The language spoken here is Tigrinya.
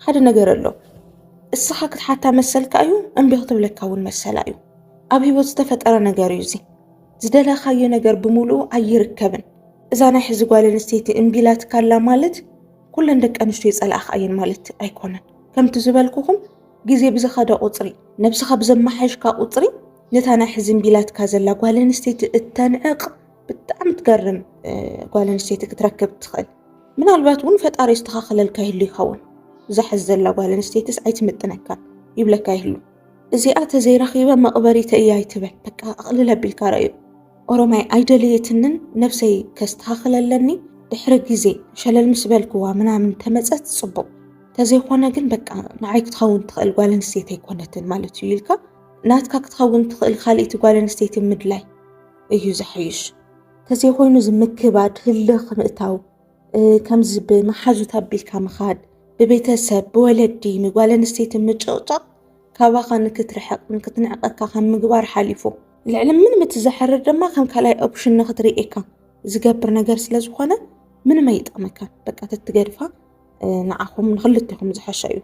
ሓደ ነገር ኣሎ። እስኻ ክትሓታ መሰልካ እዩ፣ እምቢ ክትብለካ እውን መሰላ እዩ። ኣብ ህይወት ዝተፈጠረ ነገር እዩ። እዚ ዝደለኻዮ ነገር ብምሉኡ ኣይርከብን። እዛ ናይ ሕዚ ጓል ኣንስተይቲ እምቢ ኢላትካ ኣላ ማለት ኩለን ደቂ ኣንስትዮ ይጸላእኻ እየን ማለት ኣይኮነን። ከምቲ ዝበልኩኹም፣ ግዜ ብዝኸደ ቁጽሪ፣ ነብስኻ ብዘመሓየሽካ ቁጽሪ፣ ነታ ናይ ሕዚ እምቢ ኢላትካ ዘላ ጓል ኣንስተይቲ እተንዕቕ ብጣዕሚ ትገርም እ፣ ጓል ኣንስተይቲ ክትረክብ ትኽእል። ምናልባት እውን ፈጣሪ የስተኻኽለልካ ይህሉ ይኸውን። እዛ ሕዚ ዘላ ጓል ኣንስተይትስ ኣይትምጥነካን ይብለካ ይህሉ። እዚኣ ተዘይረኺበ መቕበሪተ እያ ኣይትበል። በቃ ኣቕልል ኣቢልካ ረእዩ። ኦሮማይ ኣይደለየትንን፣ ነብሰይ ከስተኻኽል ኣለኒ፣ ድሕሪ ግዜ ሸለል ምስ በልክዋ ምናምን ተመጸት ጽቡቕ፣ ተዘይኮነ ግን በቃ ንዓይ ክትኸውን ትኽእል ጓል ኣንስተይቲ ኣይኮነትን ማለት እዩ ኢልካ ናትካ ክትኸውን ትኽእል ካልእቲ ጓል ኣንስተይቲ ምድላይ እዩ ዝሓይሽ። ተዘይኮይኑ እዚ ምክባድ ህልኽ ምእታው፣ እ፣ ከምዚ ብመሓዙት ኣቢልካ ምኻድ፣ ብቤተሰብ ብወለዲ ንጓል ኣንስተይቲ ምጭቕጫቕ ካባኻ ንክትርሕቕ ንክትንዕቐካ ካብ ምግባር ሓሊፉ ልዕሊ ምንም እቲ ዘሕርር ድማ ከም ካልኣይ ኦፕሽን ንክትርእየካ ዝገብር ነገር ስለ ዝኾነ ምንም ኣይጠቕመካን። በቃ ተትገድፋ እ፣ ንዓኹም ንክልቴኹም ዝሓሸ እዩ።